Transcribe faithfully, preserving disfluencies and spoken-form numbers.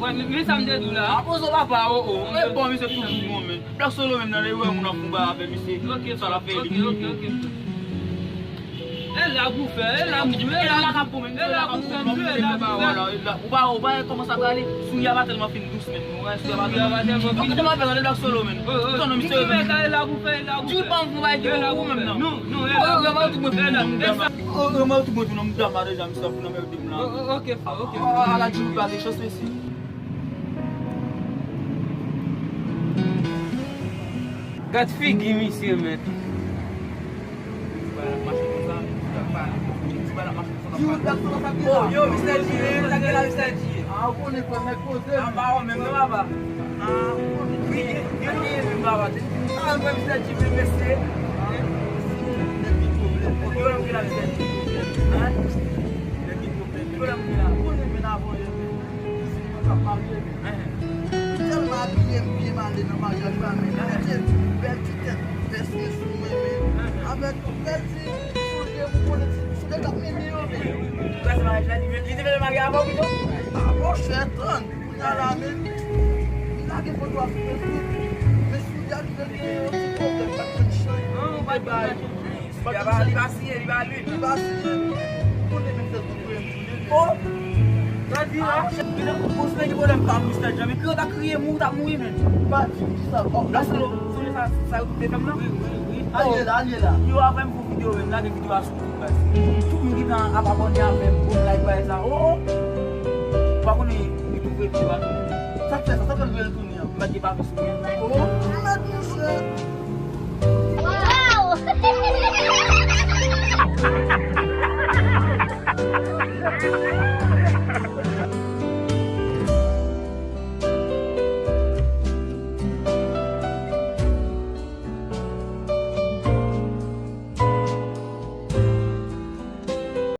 Men sa m te di w la. Apozo papa, o, o. Mwen bon, misye toujou bon, men. Black Solo menm nan, lè yo wè moun ap fon ba avè misye. Sa l ap fè li. E la pou fè, e la pou fè, e la pou fè, e la pou fè, e la pou fè. Ou pa, ou pa kòmanse ap rale. Sou y a pa tèlman fin dous, men. Ou wè, sou y a pa tèlman fin dous. Ou pa tèlman fè rale Black Solo, men. Ou konnen misye. E la pou fè, e la pou fè. Ou pa fon ba avè ou menm nan. Non, non, e la pou fè. Ou renmen tout moun, tout moun nan m dam a deja, misye ap nan mède m la. Ok, ok. Ala di ou pa gen chans, mesye. Gad figi misye, men. Yo, Mister G, sa gen la, Mister G. Ah, ou konnen kwè nèg poze. Ah, ba, ou menm, non, papa. Ah, ou konnen. Wi, gen, gen, gen, gen, papa. Ah, mwen, Mister G, men, mesye. Gen pwoblèm. Gen pwoblèm, gen la, Mister G. Hein? Gen pwoblèm, gen la. Ou konnen, men, avan, men. Mwen tèlman abiye m byen m ale nan maryaj la, men, kote bèl ti tèt vès mwen sou mwen, men, avèk bèl ti soulye, ou konnen ti soulye k ap mennen yo, men. Ou prèske maryaj la, li te vle marye avè w pito? Ah, monchè, tann, kounye a la, men, li lage foto a sou Facebook, men soulye a li vle gen yon ti pwoblèm, pa t konn chay. Li te bay. Li pa, li pa siyen, li pa lwil. Li pa siyen. Ou konnen men fè kou kouye m tounen. Oh! Sa di la? Ah, monchè, gen nan kous la gen pwoblèm pa Mister Jan, men kriye w ta kriye mou, w ta mouri, men. Ou pa di m sa. Oh, la se, se sa, sa yo te fè m nan? Wi, wi, wi. Al ye la, al ye la. Yo, avè m fè videyo, men, lage videyo a sou YouTube, baz. Tout moun ki gen ap abòne avè m, bon, like, bay sa. Oh, oh. Ou pa konnen YouTube tou a. Sa k fè sa, sa k fè l vle retounen an? Mèt gen pa sou mwen. Oh, mèt monchè. Wow!